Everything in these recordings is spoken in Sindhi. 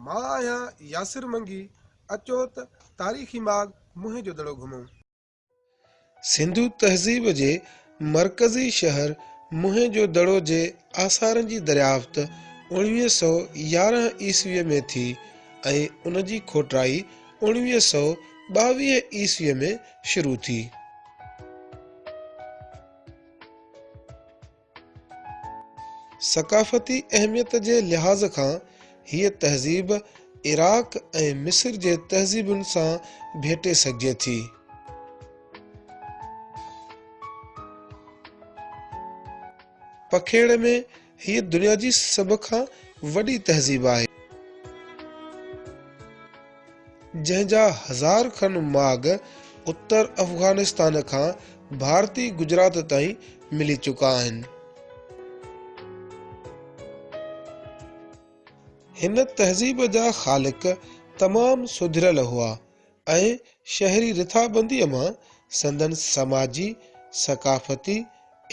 مان آهيان ياسر منگي اچو ته تاريخي ماڳ موهين جو دڙو گهمون. سنڌو تهذيب جي مرڪزي شهر موهين جو دڙو جي آثارن جي دريافت 1911 عيسويء ۾ ٿي ۽ ان جي کوٽائي 1922 عيسويء ۾ شروع ٿي. ثقافتي اهميت جي لحاظ کان هيء تهذيب عراق ۽ مصر جي تهذيبن سان ڀيٽي سگهجي ٿي. پکيڙ ۾ هيء دنيا جي سڀ کان وڏي تهذيب آهي. جنهن جا هزار کن ماڳ اتر افغانستان کان ڀارتي گجرات تائين ملي چڪا آهن. هن تهذيب جا خالق تمام سڌريل هئا ۽ شهري رٿابنديء مان سندن سماجي، ثقافتي،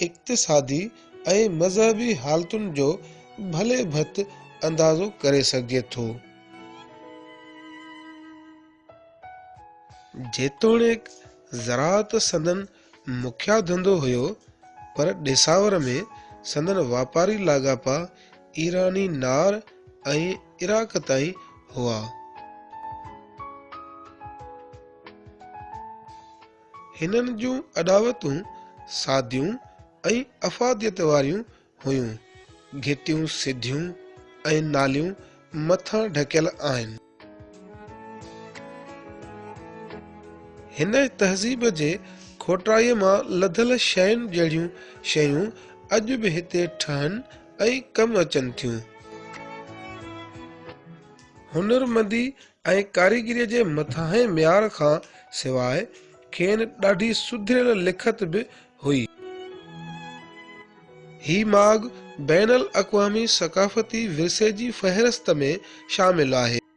اقتصادي ۽ مذهبي حالتن جو ڀلي ڀت اندازو ڪري سگهجي ٿو. جيتوڻيڪ زراعت سندن مکيه ڌنڌو هيو، پر ڏيساور ۾ سندن واپاري لاڳاپا ايراني نار ۽ عراق تائين هئا. هنن جون اڏاوتون ساديون ۽ افاديت واريون هيون. گهٽيون سڌيون ۽ ناليون مٿان ڍڪيل آهن. هن تهذيب جي کوٽائيء مان لڌل شين جهڙيون شيون اڄ به هتي ٺهن ۽ ڪم اچن ٿيون. هنرمندي ۽ ڪاريگريء جي مٿانهين معيار کان سواء کين ڏاڍي سڌريل لکت به هئي. هي ماڳ بين الاقوامي ثقافتي ورثي جي فهرست ۾ شامل آهي.